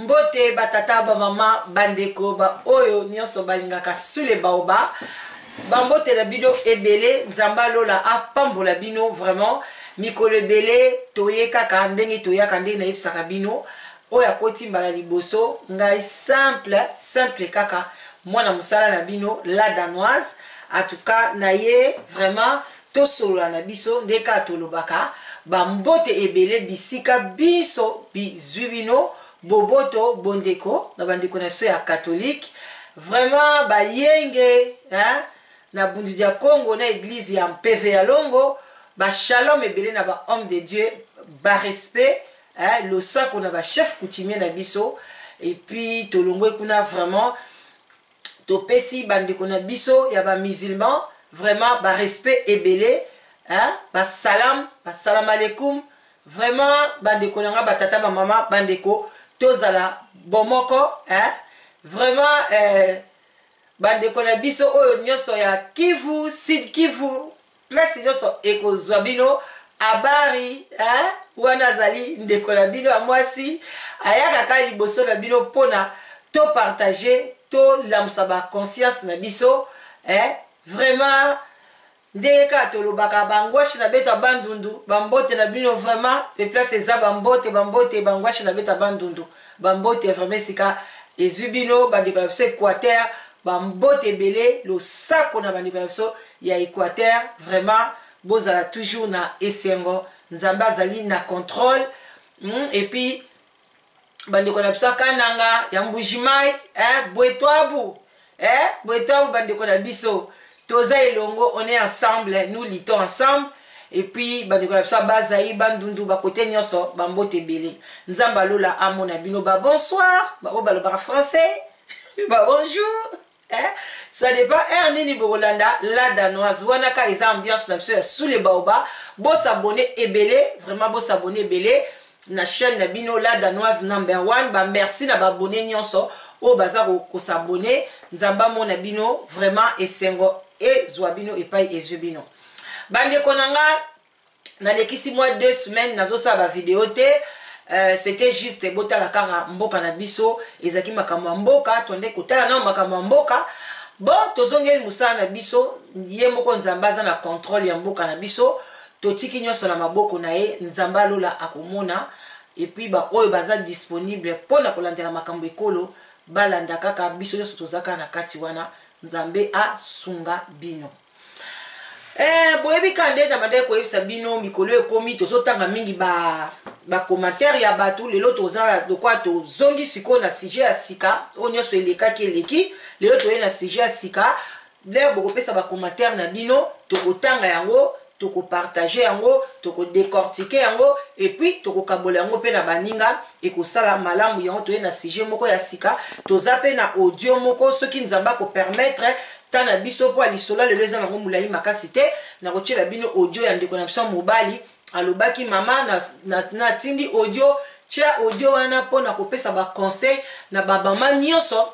Mbote ba tata, ba mama, ba ndeko, ba oyo nyonso balingaka sous le baobab. Ba mbote na bino ebele, Nzambe alola apambola bino vraiment. Mikolo ebele toye kaka ndenge toyaka, ndenge nayebisaka bino. Oyo akoti mbala liboso, ngai simple, simple kaka mwana mosala na bino la danoise. En tout cas na ye vraiment tosolola na biso nde kaka tolobaka ba mbote ebele bisika biso bizwi bino boboto bondeko na bandeko na biso ya catholique vraiment bayenge hein? Na bundu dia Congo na eglise ya mpeve ya longo ba shalom ebele na ba homme de Dieu ba respect hein? Losako na ba chef coutumier na biso et puis tolongwe kuna vraiment topesi ba ndeko na biso ya ba musulman vraiment ba respect ebele hein? Ba salam, ba salam alekum vraiment ba ndeko na nga ba tata ba mama ba ndeko tozala bomoko hein? Vraiment ba ndeko na biso oyo nyonso ya Kivu, Sud Kivu, place nyonso ekozwa bino abari hein? Wana azali ndeko na bino ya mwasi ayaka kaka liboso na bino mpona to partager, tolamusa ba conscience na biso hein? Vraiment ndenge kaka tolobaka bangwashi na beto ya bandundu bambote na bino vraiment pe place eza bambote bambote bangwashi na beto ya bandundu bambote vraiment esika ezwi bino bandeko na biso Équateur bambote ebele losako na bandeko na biso ya Équateur vraiment bozala toujours na esengo Nzambe azali na contrôle et puis bandeko na biso ya Kananga ya Mbujimai eh, bwetwabu eh, bwetwabu bandeko na biso toza elongo, on est ensemble, nous luttons ensemble. Et puis bandeko na biso ya Bazai bandundu bakote nyonso bambote ebele Nzambe alola amona bino ba bonsoir baoyo balobaka français ba bonjour eh? Ça dépend heure nini bokolanda la danoise wana ka eza ambiance na biso ya sous le baobab. Bosabone ebele vraiment, bosabone ebele na chaîne na bino la danoise number one. Ba merci na baabonnés nyonso oyo baza kosabone. Nzambe amona bino vraiment, esengo ezwa bino epai ezwi bino. Bandeko na nga, nalekisi mwa 2 semaines nazosala bavideo te. C'était juste botala kaka mboka na biso ezalaki makambo ya mboka, tonde kotala nano makambo ya mboka. Bon, tozongeli mosala na biso. Ye moko Nzambe aza na contrôle ya mboka na biso, totiki nyonso na maboko na ye. Nzambe alola akomona. Et puis baoyo baza disponible mpona kolandela makambo ekolo, balanda kaka biso nyonso toza kaka na kati wana. Nzambe asunga bino. Boyebi kaka nde na bandaki koyebisa bino mikolo ekomi tozotanga mingi bacommentaire ba ya bato. Lelo toza lokola tozongi sikoyo na sujet ya sika. Oyo nyonso elekaki eleki, lelo toye na sujet ya sika. Lere bokopesa bacommentaire na bino, tokotanga yango, tokopartage yango, tokodécortiquer yango et puis tokokabola yango mpe na baninga, ekosala malamu. Yango toye na sujet moko ya sika. Toza mpe na audio moko soki Nzambe akopermettre ta na biso mpo ya lisolo lelo eza nango molai makasi te. Nakotiela bino audio ya ndeko na biso ya mobali. Alobaki mama natindi na audio, tia audio wana mpona kopesa baconseil na bamama nyonso,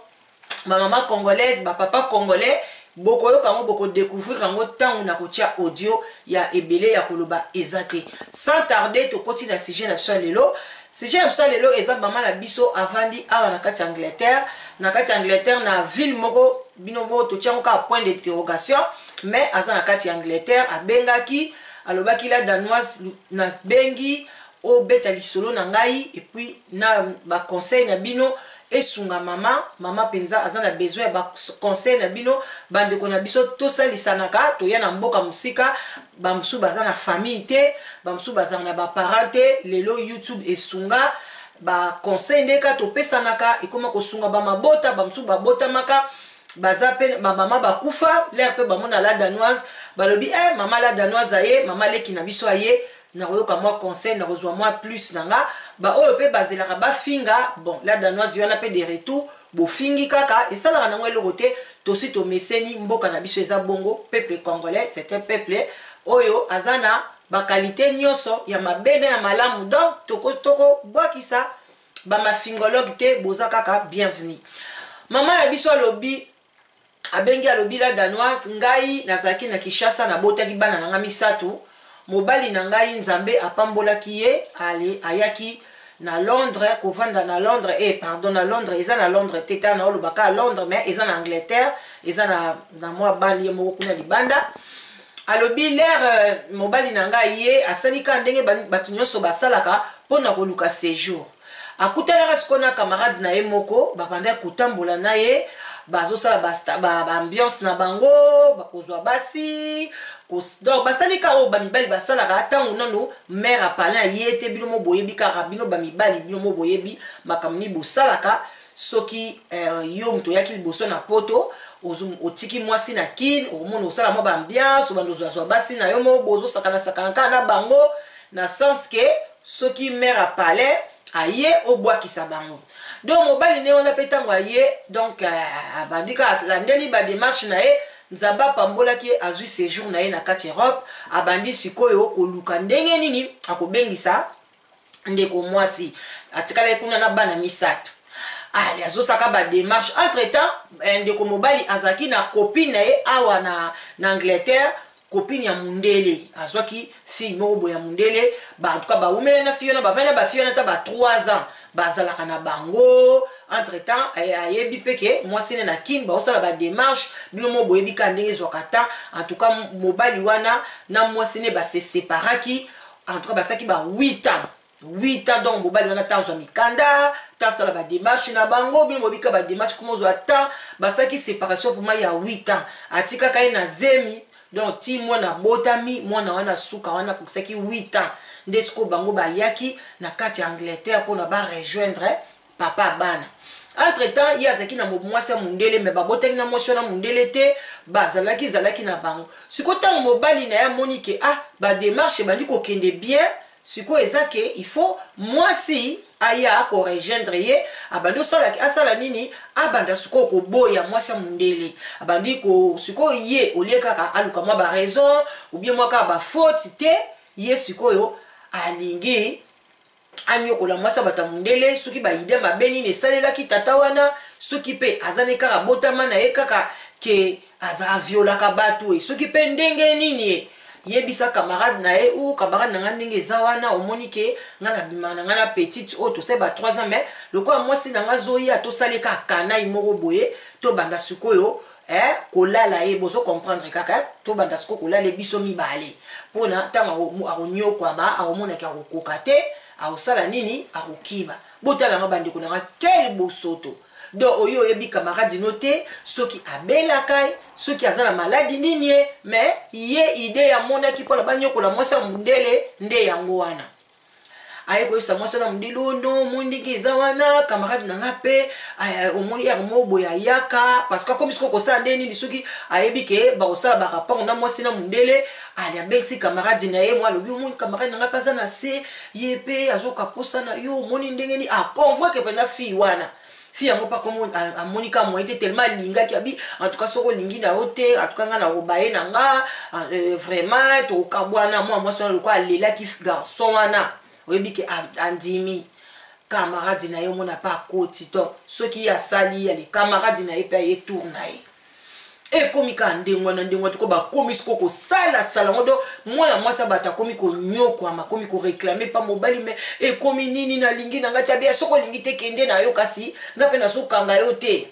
bamama congolaise, bapapa congolais. Bokoyoka yango, bokodécouvrir yango ntango na kotia audio ya ebele ya koloba eza te. Sans tarder, tokoti na sujet na biso ya lelo. Sujet na biso ya lelo eza mama na biso avandi awa na kati ya Angleterre, na kati ya Angleterre na ville moko bino moko totia yango kaka point d'interrogation, mais aza na kati ya Angleterre. Abengaki, alobaki la danoise, nabengi obeta lisolo na ngai et puis na baconseil na bino esunga mama. Mama mpenza aza na besoin ya baconseil na bino. Bandeko na biso, tosalisanaka. Toya na mboka mosika, bamosusu baza na famille te, bamosusu bazala na baparent te. Lelo YouTube esunga, baconseil nde kaka topesanaka ekóma kosunga bamabota. Bamosusu babotamaka baza mpe bamama bakufa, lere mpe bamona la danoise, balobi eh, mama la danoise aye, mama leki na biso aye, nakoyoka mwa conseil, nakozwa mwa plus na nga. Baoyo mpe bazelaka bafinga, bon, la danoise wana mpe de retour. Bofingi kaka, esalaka nango eloko te, tosi tomeseni. Mboka na biso eza bongo. Peuple congolais, c'est un peuple oyo aza na baqualité nyonso ya mabe na ya malamu. Donc tokobwakisa toko bamafingologue te, boza kaka bienvenu. Mama na biso alobi, abengi, alobi la danoise, ngai nazalaki na Kinshasa, nabotaki bana na ngai misato. Mobali na ngai, Nzambe apambolaki ye, ale ayaki. na Londres, kovanda na Londres, eh pardon, na Londres, eza na Londres te, tala naoloba kaka Londres, mais eza na Angleterre, eza na mwa banlieue moko kuna libanda. Alobi lere mobali na ngai ye asali kaka ndenge bato nyonso basalaka mpo na koluka séjour. Akutanaka sikoyo na camarade na ye moko, babandaki kotambola na ye, bazosala baambiance na bango, bakozwa basi. Donc basali kaka oyo bamibali basalaka ntango nano mare apalin aye te. Bino mo boyebi kaka, bino bamibali, bino mo boyebi makambo nini bosalaka. Soki yo moto oyaki liboso na Poto, otiki mwasi na Kine, okomona osala mwa baambiance, obanda ozwazwa basi na yo mo bozosakana-sakana kaka na bango, na sens ke soki mare apalin aye, obwakisa bango. Donc mobali ne wana mpe ntango aye, donc abandi kaka alandeli badémarche na ye. Nzambe apambolaki ye, azwi séjour na ye na kati Europe. Abandi sikoyo koluka ndenge nini akobengisa ndeko mwasi atikalaki kuna na bana misato. Ale azosaka badémarche. Entre temps, ndeko mobali azalaki na copine na ye awa na Angleterre, copine ya mundele. Azwaki fille moko boye ya mundele. En tout cas bawumeli na fille wana, bavandi na bafille wana ata ba 3 ans, bazalaka na bango. Entre temps, ayebi mpe ke mwasi ne na Kine baosala badémarche. Bino mo boyebi kaka ndenge ezwaka temps. En tout cas mobali wana na mwasi ne base séparaki. En tout cas basalaki ba 8 ans, 8 ans. Donc mobali wana ta azwa mikanda, ta asala badémarche na bango, bino bobika badémarche kuma ozwa temps. Basalaki séparation vraiment ya 8 ans. Atikaka ye na zemi, donc ti mwana abotami. Mwana wana suka wana akokisaki 8 ans nde sikoyo bango bayaki na kati ya Angleterre mpona barejoindre papa bana. Entre temps, ye azalaki na mwasi ya mondele, me babotaki na mwasi wana mondele te, bazalaki zalaki na bango. Sikoyo ntango mobali na ye amoni ke ah, badémarche ebandi kokende bien, sikoyo eza ke il faut mwasi aya akorejoindre ye, abandi osala asala nini? Abanda sikoyo koboya mwasi ya mondele. Abandi ko sikoyo ye olie kaka aluka mwa baraison ou bien mwa kaka bafaute te. Ye sikoyo alingi anyokola mwasi ya bato ya mondele. Soki baidée mabe nini esalelaki tata wana, soki mpe aza ne kaka botama na ye kaka ke aza aviolaka bato e, soki mpe ndenge nini ye yebisa camarade na ye ou camarade na ngai ndenge eza wana, omoni ke ngai nabimaka na ngai na petite oyo, tosali ba 3 ans, mais lokola mwasi na ngai azoya, tosali kaka kanai moko boye, tobanda sikoyo kolala ye. Bozo comprendre kaka, tobanda sikoyo kolala ye biso mibale, mpona ntango akonyokwama, akomonaki akokoka te, akosala nini? Akokima. Botalanga bandeko na nga, quel bosoto! Donc oyo oyebi camarade no te soki abelaka ye, soki aza na maladi nini ye, mais ye idée amonaki mpona banyokola mwasi ya mondele nde yango wana. Aye koyebisa mwasi wana mondele oyo: no, omoni ndenge eza wana, camarade na nga mpe omoni yaka moko boye ayaka. Parce que akomi sikoyo kosala nde nini? Soki ayebi ke bakosala barapport na mwasi na mondele, ali abengisi camarade na ye mwa, alobi: omoni camarade na nga mpe aza na se, ye mpe azoka posa na yo, omoni ndenge nini? Aconvoque mpenza fille wana. Fille yango mpe amoni ka moyen te, tellement alingaki. Abi: en tout cas soki olingi na yo te, en tout cas nga na kobaye na nga vraiment, tokabwana. Mwa mwasi wana lokola alelaki garçon wana, oyebi ke andimi camarade na ye. Omona mpe akoti. Donc soki ye asali, ale camarade na ye mpe aye, tour na ye ekomi kaka ndenge wana, ndenge wana toko bakomi siko kosalasala yango. Donc mwana mwasi ya bato akomi konyokwama, akomi koréclamer pa mobali. Me ekomi nini? Nalingi na ngai te. Abeya: soki olingi te, kende na yo, kasi nga mpe nazokanga yo te.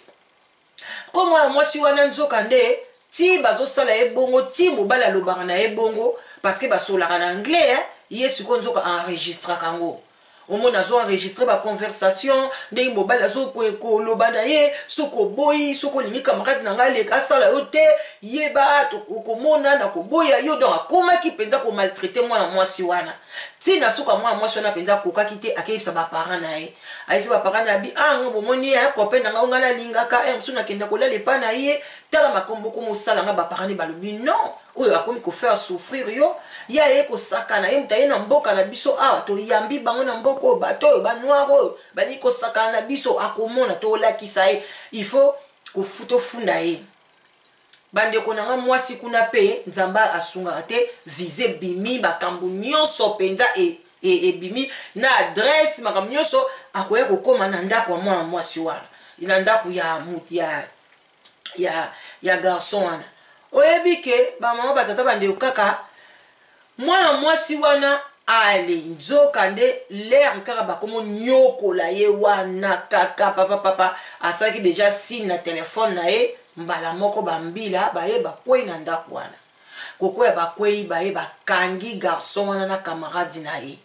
Ko mwana mwasi wana, nzoka nde ti bazosala ye bongo, ti mobali alobaka na ye bongo, parce que basolaka na anglais, eh? Ye sikoyo nzoka enregistraka yango. Omona azo enregistre baconversation ndenge mobali azokoloba na ye: soki oboyi, soki olingi camarade na ngai aleka asala yo te, yeba okomona na koboya yo. Donc akomaki mpenza komaltraiter mwana mwasi wana ntina suka. Mwana mwasi wana mpenza akokaki te, akeyebisa baparent na ye. Ayebisi baparent na ye, abi: ah, ngo bomoni copain na ngai, ngai nalingaka mosusu, nakenda kolala epa na ye, tala makambo komosala nga. Baparent ne balobi: non, oyo akomi kofaire souffrir yo, ye aye kosakana, ye moto aye na mboka na biso awa, toyambi bango na mboka oyo, bato oyo banoir oyo balingi kosakana na biso, akomona, tolakisa ye, il faut tofunda ye. Bandeko na nga, mwasi kuna mpe Nzambe asungaka te, visa ebimi, makambo nyonso mpenza ebimi na adresse, makambo nyonso. Akoya kokóma na ndako ya mwana mwasi wana, na ndako ya garçon wana. Oyebi ke bamama, batata, bandeko, kaka mwana mwasi wana. Ale nzoka nde lere kaka bakomo nyokola ye wana kaka papa papa asalaki deja signe na telefone na ye mbala moko bambila baye bakwei na ndako wana kokwea bakwei baye bakangi garçon wana na camarade na ye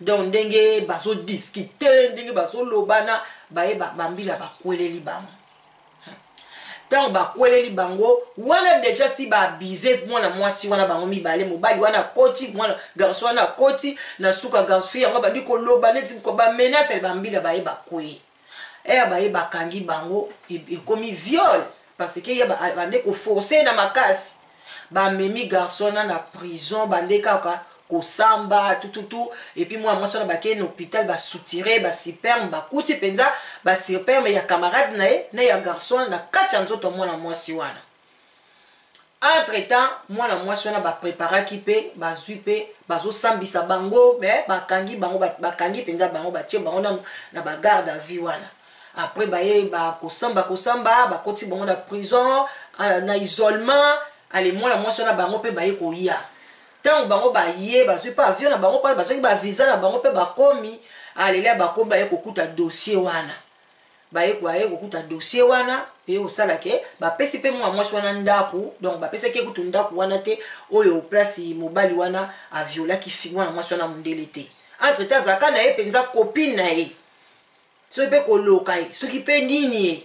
donc ndenge bazodiskute ndenge bazolobana baye bambila bakweleli bango ntango bakweleli bango wana deja si baabize mwana mwasi wana bango mibale mobali wana akoti mwana garçon wana akoti na suka garçon yango abandi koloba neti bamenase bambila baye bakwei eya baye bakangi bango ekomi viol parce que ye bande koforce na makasi bamemi garçon wana na prison bande kaka kosamba tututu epuis mwana mwasi wana bakei na hôpital basoutire basiperme bakuti mpenza basiperme ya camarade na ye na ya garçon na kati ya nzoto ya mwana mwasi wana entre temps mwana mwasi wana bapreparaki mpe bazwi mpe bazosambisa bango me bakangi bango bakangi mpenza bango batie bango nanu na bagarde à vue wana après baye bakosamba kosamba bakoti bango na prison na isolement ale mwana mwasi wana bango mpe baye koya ntango bango baye bazwi mpe avion na bango mpe bazwaki bavisa na bango mpe bakomi alelia bakomi baye kokuta dossier wana baye baye kokuta dossier wana eye kosala ke bapesi mpe mwana mwasi wana ndako donc bapesaki ye kutu ndako wana te oyo place mobali wana aviolaki mwana mwasi wana mondele te entre temps azalaka na ye mpenza copine na ye soki mpe koloka ye soki mpe nini ye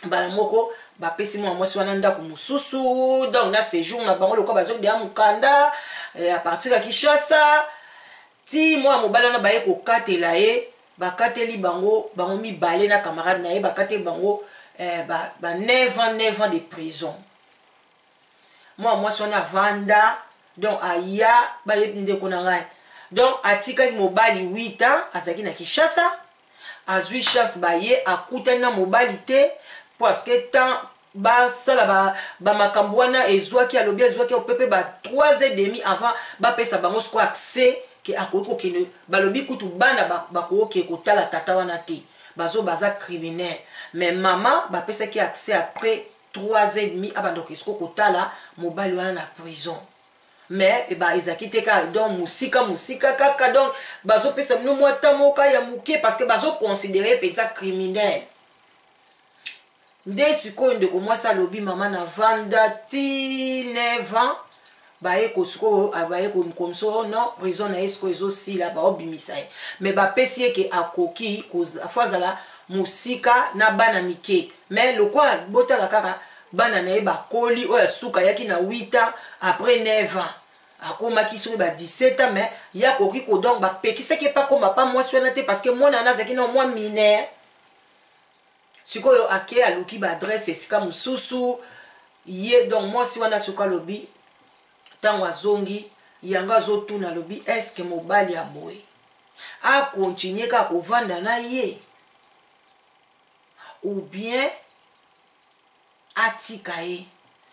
mbala moko bapesi mwana mwasi wana ndako mosusu donc na séjour na bango lokola bazokdeya mokanda eh, a partir ya kinshasa ti mwana mobali wana baye kokatela ye bakateli bango bango mibale na camarade na ye bakateli bango eh, ba, ba 9 ans 9 ans de prison mwana mwasi wana avanda donc aya bayebi ndeko na ngai donc atikaki mobali 8 ans azalaki na kinshasa azwi chance baye akutani na mobali te parce que temps basala bamakambo ba wana ezwaki alobi ezwaki opepe ba 3 et demi avant bapesa bango sikoyo accès ke akoki kokende balobi kutu bana bakoki kotala tata wana te bazo baza criminel mais mama bapesaki accès après 3 et demi abanda kokende kotala mobali wana na prison mais ba ezalaki te kaka donc mosika mosika kaka donc bazopesa bino mwa temps moko ya moke parce que bazoconsidere mpenza criminel nde sikoyo ndeko mwasi alobi mama na vanda ti 9 ans baye sikoyo baye komso oh non prison na ye sikoyo ezosila baobimisa ye mais bapesi ye ke akoki fo azala mosika na bana mike mais lokola botala kaka bana na ye bakoli oyo ya suka ayaki na 8 ans après 9 ans akomaki soki ba 17 ans mais ye akoki ko donc bapekisaki ye mpe akoma pa mwasi wana te parce que mwana wana azalaki na mwa mineur sikoyo ake aluki baadresse esika mosusu ye donc mwasi wana soki alobi ntango azongi yango azotuna alobi eske mobali ya boye akontinue kaka kovanda na ye ou bien atika ye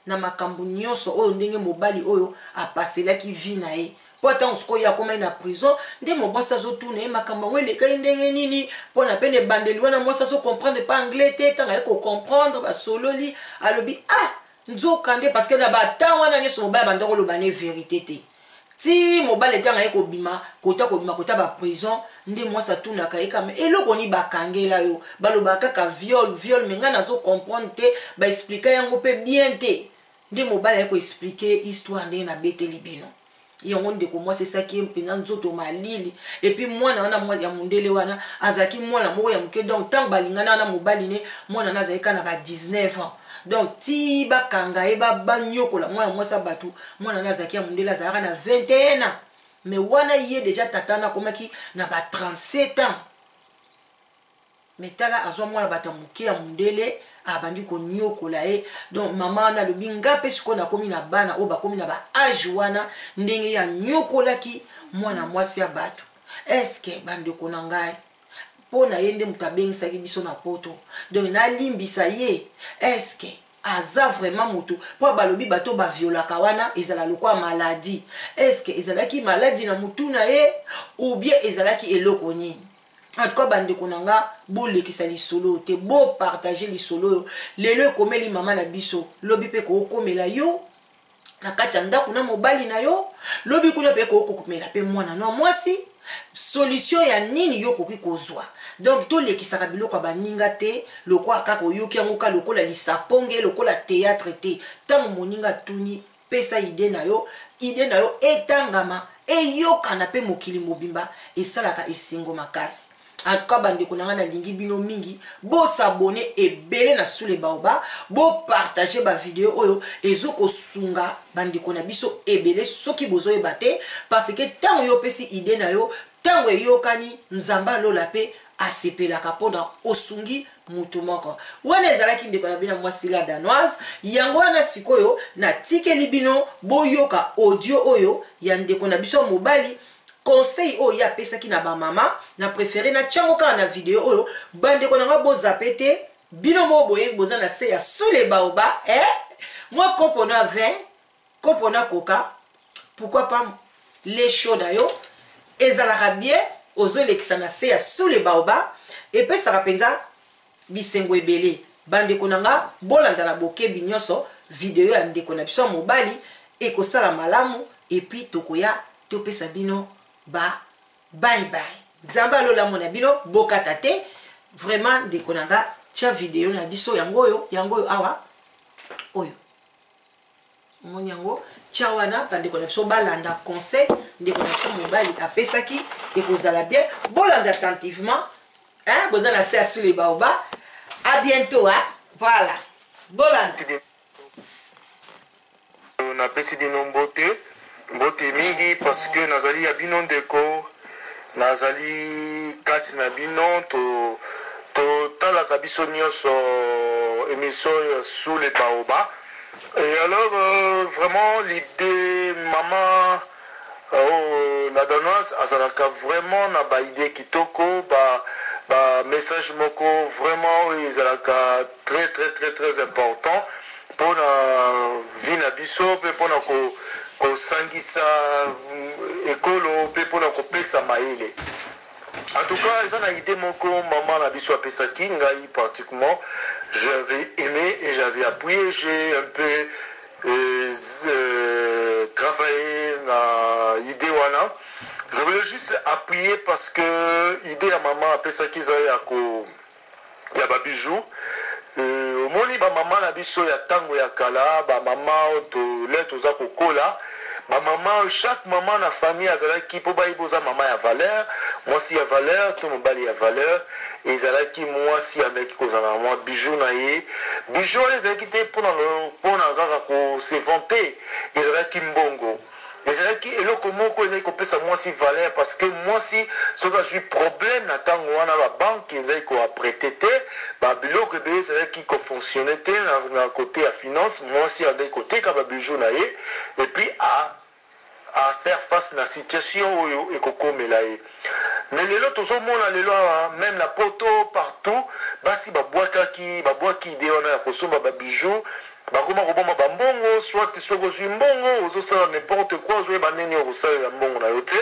na makambo nyonso oyo ndenge mobali oyo apaselaki vie na ye mpo ntango sikoyo ye akomaki na prison nde mobasi azotuna ye makambo yango elekaki ndenge nini mpo na pene ebandeli wana mwasi azocomprendre mpe anglais te ntango aye kocomprendre basololi alobi ah nzoka nde parce que na batemp wana nyonso mobali abanda koloba ne verité te ti mobali ntango aye kobima kota kobima kota baprison nde mwasi atunaka ye kama eloko nini bakangela yo balobaka kaka viol viol me ngai nazo comprendre te baexplika yango mpe bien te nde mobali aye koexplike histoire ndenge nabeteli bino yango ndeko mwasi esaki ye mpenza nzoto malili epuis mwana wana ya mondele wana azalaki mwana moko ya moke donc ntango balingana wana mobali ne mwana wana azalaki kaka na ba 19 ans donc ti bakanga ye banyokola mwana mwasi ya bato mwana wana azalaki ya mondele azalaka na 21 ans mais wana ye deja tata wana akomaki na ba 37 ans mais tala azwa mwana bato ya moke ya mondele abandi konyokola ye donc mama wana alobi nga mpe sikoyo nakomi na bana oyo bakomi na ba age wana ndenge ye anyokolaki mwana mwasi ya bato eske bandeko na ngai mpo na ye nde moto abengisaki biso na poto donc nalimbisa ye eske aza vraiment motu mpo balobi bato baviolaka wana ezala lokola maladi eske ezalaki maladi na motu na ye ou bien ezalaki eloko nini en tout cas bandeko na nga bolekisa lisolo oyo te bopartage lisolo oyo lelo ekomeli mama na biso lobi mpe kokomela yo. Na kati ya ndako na mobali na yo, lobi kuna mpe kokomela mpe mwana no mwasi, solution ya nini yo okoki kozwa? Donc tolekisaka biloko ya baninga te lokola kaka oyoki yango ka lokola lisaponge, lokola théâtre te. Ntango moninga atuni, pesa idée na yo, idée na yo etangama, eyokana mpe mokili mobimba, esalaka esengo makasi. En tout cas, bandeko na ngai, nalingi bino mingi. Bos'abonner ebele na Sous le Baobab, bopartager bavideo oyo ezokosunga bandeko na biso ebele soki bozoyeba te, parce que ntango yo opesi idée na yo, ntango eyokani, Nzambe alola mpe asepelaka mpona osungi mutu moko. Wana ezalaki ndeko na bino mwasi La Danoise. Yango wana sikoyo natikeli bino boyoka audio oyo ya ndeko na biso ya mobali, conseil oyo ye apesaki na bamama. Na préféré natiango kaka na video oyo. Bandeko na nga, bozape te, bino moko boyebi, boza na se ya Sous le Baobab, eh? Mwa kopo na vin, kopo na coca, pourquoi pas lait chaud na yo, ezalaka bien. Ozolekisa na se ya Sous le Baobab, epesaka mpenza bisengo ebele. Bandeko na nga, bolanda na bokebi nyonso video ya ndeko na biso ya mobali, ekosala malamu. Et puis tokoya topesa bino ba bye bye. Nzambe alolamu na bino, bokata te. Vraiment, ndeko na nga, tia video na biso yango oyo, yango oyo awa oyo omoni yango, tia wana. Bandeko na biso balanda conseil ndeko na biso mobali apesaki, ekozala bien. Bolanda attentivement, hein? Boza na se ya Sous le Baobab. À bientôt, hein? Voilà, bolanda. Napesi bino mbote, mbote mingi, parce que nazali ya bino ndeko, nazali kati na bino. Totalaka biso nyonso émission ya Sous le Baobab. Et alors vraiment, l'idée mama oh, La Danoise azalaka vraiment na baidée kitoko, ba message moko vraiment oyo ezalaka très très très très important mpona vie na biso mpe mpona kosangisa ekolo mpe mpona kopesa mayele. En tout cas, eza na idée moko mama na biso apesaki ngai, pratiquement j'avais aimé et j'avais appuyé. J'ai un peu travaillé na idée wana. Je voulais juste appuyer parce que idée ya mama apesaki eza ya ko ya babijou. Omoni bamama na biso ya ntango ya kala, bamama oyo tole toza kokola, bamama, chaque mama na famille azalaki mpo bayebi oza mama ya valeur, mwasi ya valeur to mobali ya valeur, ezalaki mwasi azalaki kozala na mwa bijou na ye. Bijou wana ezalaki te mpona kaka kose vanter, ezalaki mbongo, ezalaki eloko moko ezalaki kopesa mwasi valeur, parce que mwasi soki azwi problème na ntango wana, babanke ezalaki koaprêter te, babiloko ebele ezalaki kofonctionner te na côté ya finance. Mwasi azalaki koteka babijou na ye et puis à faire face na situation oyo ekokomela ye. Mais lelo tozomona, lelo awa, même na Poto, partout, basi babwakaki, babwaki idée wana ya kosomba babijou. Bakoma kobomba bambongo, soit soki ozwi mbongo, ozosala n'importe quoi, ozoyeba ndenge okosalela mbongo na yo te.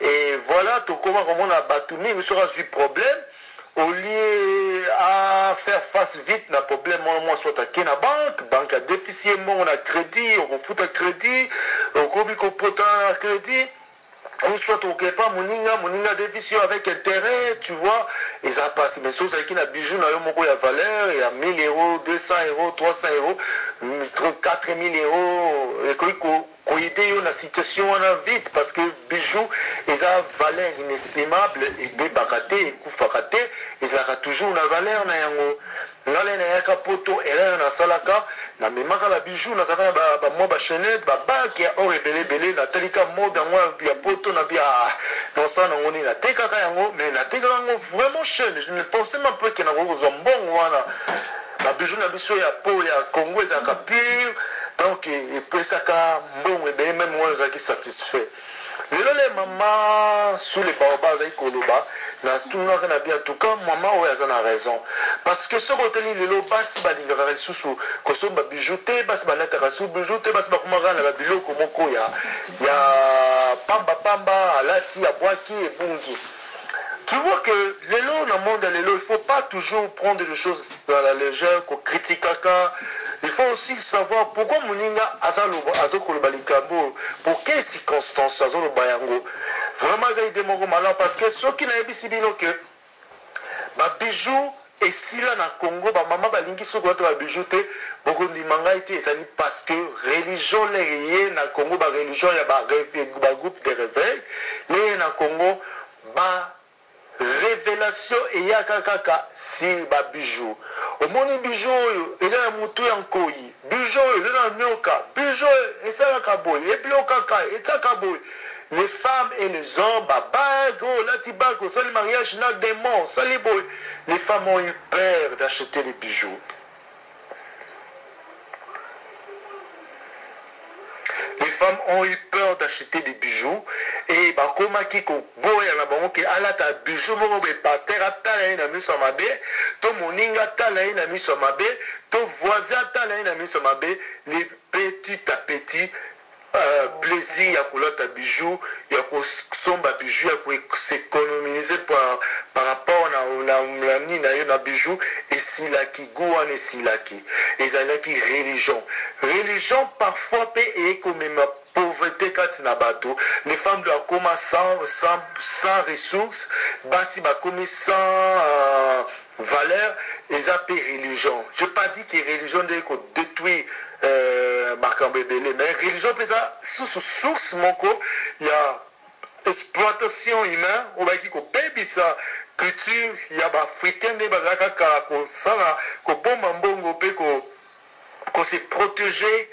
Et voilà, tokoma komona bato mingi, soki azwi problème, au lieu à faire face vite na problème wana, mwa soit ake na banque, banque adefisi ye mbongo na crédit, okofuta crédit, okomi kopota na crédit, ou soit okepa moninga, moninga adefisi yo avec intérêt, tu vois, eza mpasi. Mais soki ozalaki na bijou na yo moko ya valeur ya 1000 euros, 200 euros, 300 euros, 4000 euros, ekoki koaider yo na situation wana vite, parce que bijou eza valeur inestimable, ebebaka te, ekufaka te, ezalaka toujours na valeur na yango. Ngai nayaka Poto, erreur nasalaka, namemaka babijou, nazalaka na bamwa bachaînette, babague ya or ebele ebele. Natalika mode yango ya Poto na bia, nasala nango nini? Natekaka yango, mais natekaka yango vraiment cher. Je ne pensais même pas ke nakoki kozwa mbongo wana. Babijou na biso ya po ya Congo ezalaka pure, donc epesaka mbongo ebele. Même wana ezalaki satisfait. Lelo le mama Sous le Baobab azali koloba, natunaka na bien. En tout cas, mama oyo aza na raison, parce que soki otali lelo, basi balingaka lisusu kosomba bijou te, basi balataka su bijou te, basi bakomaka na babiloko moko ya pamba pamba, alati, abwaki, ebungi. Tu vois que lelo, na monde ya lelo, il faut pas toujours prendre les choses dans la légère, kokritikaka. Il faut aussi savoir pourquoi moninga azokoloba likambo oyo, pour quelle circonstance azoloba yango. Vraiment eza idée moko malamu, parce que soki nayebisi bino ke babijoux esila na Congo, bamama balingi soki kolata babijoux te, bokondima ngai te. Ezali parce que religion lere ye na Congo, bareligion ya bagroupe de réveil leye na Congo, ba révélation eyaka kaka sur babijoux. Omoni bijou oyo eza na motu ya nkoi, bijou oyo eza na nyoka, bijou oyo esalaka boye, eblokaka, etiaka boye. Les femmes et les hommes, babague oyo olati, bague osali mariage na démon, osali boye. Les femmes ont eu peur d'acheter les bijoux. Les femmes ont eu peur d'acheter des bijoux et bakomaki koboya na bango ke alata bijou moko boye, partenaire atala ye na miso ya mabe, to moninga atala ye na miso ya mabe, to voisin atala ye na miso ya mabe. Les petit à petit, plaisir ya kolata bijou, ya kosomba bijou, ya kos'économiser par rapport na nini na yo na bijou esilaki. Gu wana esilaki, ezalaki religion. Religion parfois mpe ekomema pauvreté kati na bato. Les femmes doivent koma sans ressources, basi bakomi sans valeur. Eza mpe religion. Je pas dit que religion nde kodétruire makambo ebele, mais religion mpe eza susu source moko ya exploitation humain oyo bayaki kobebisa culture ya baafricain, nde bazalaka kaka kosala kobomba mbongo mpe kose protéger,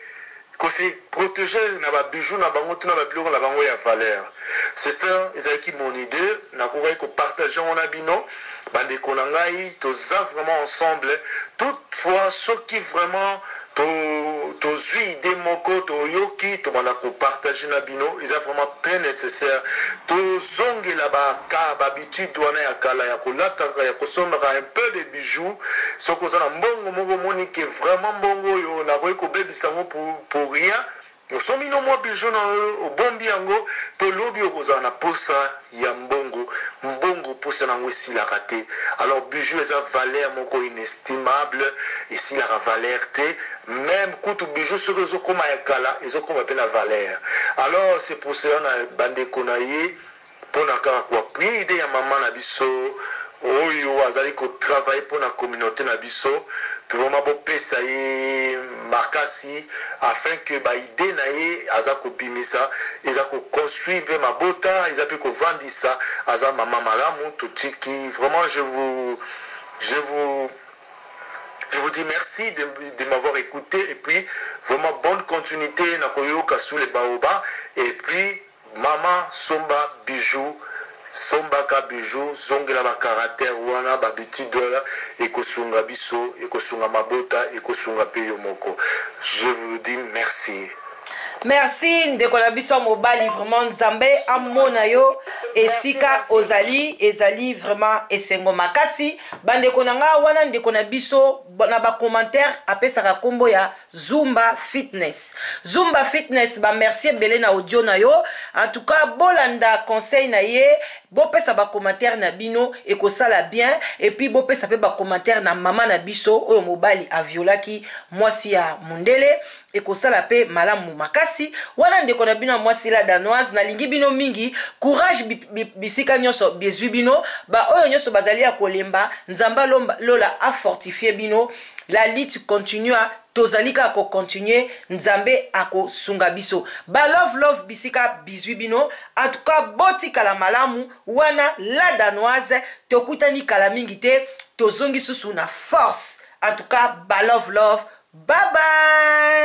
kose protéger na babijoux na bango to na babiloko na bango ya valeur. C'est un ezalaki mon idée, nakokaki kopartage yango na bino, bandeko na ngai. Toza vraiment ensemble. Toutefois, soki vraiment tozwi idée moko, toyoki, tobanda kopartage na bino. Eza vraiment très nécessaire tozongela baka bahabitude wana ya kala ya kolataka, ya kosombaka un peu de bijoux. Soki oza na mbongo moko, omoni ke vraiment mbongo oyo nakoki kobebisa yango pour rien, osombi no mwa bijou na oyo, obombi yango mpo lobi okozala na posa ya mbongo. Mbongo, posa nango esilaka te. Alors bijou eza valeur moko inestimable, esilaka valeur te. Même kutu bijou soki ezokóma ya kala, ezokóma mpe na valeur. Alors c'est pour cela, na bandeko na ye, mpona kaka koappuyer idée ya mama na biso oyo azali kotravaille mpona communauté na biso, vraiment bopesa ye makasi afin que baidée na ye aza kobimisa eza koconstruire mpe mabota, eza mpe kovandisa. Aza mama malamu. Totiki vraiment, je vous dis merci de m'avoir écouté et puis vraiment bonne continuité na koyoka sous les baobabs. Et puis mama, somba bijou, sombaka bijou, zongela bacaractère wana, bahabitude wana ekosunga biso, ekosunga mabota, ekosunga mpe yo moko. Je vous dis merci. Merci, ndeko na biso ya mobali. Vraiment, Nzambe amona yo esika ozali. Ezali vraiment esengo makasi, bandeko na nga. Wana ndeko na biso na bacommentaire apesaka nkombo ya Zumba Fitness. Zumba Fitness, bamerci ebele na audio na yo. En tout cas, bolanda conseil na ye, bopesa bacommentaire na bino, ekosala bien. Et puis bopesa mpe bacommentaire na mama na biso oyo mobali aviolaki mwasi ya mundele, ekosala mpe malamu makasi. Wana ndeko na bino ya mwasi, la Danoise. Nalingi bino mingi. Courage bisika nyonso bezwi bino. Baoyo nyonso bazali ya kolemba, Nzambe lola afortifie bino. La lutte continue, tozali kaka kocontinue. Nzambe akosunga biso. Balove love bisika bizwi bino. En tout cas, botikala malamu. Wana la Danoise. Tokutani kala mingi te, tozongi susu na force. En tout cas, balove love, bye bye.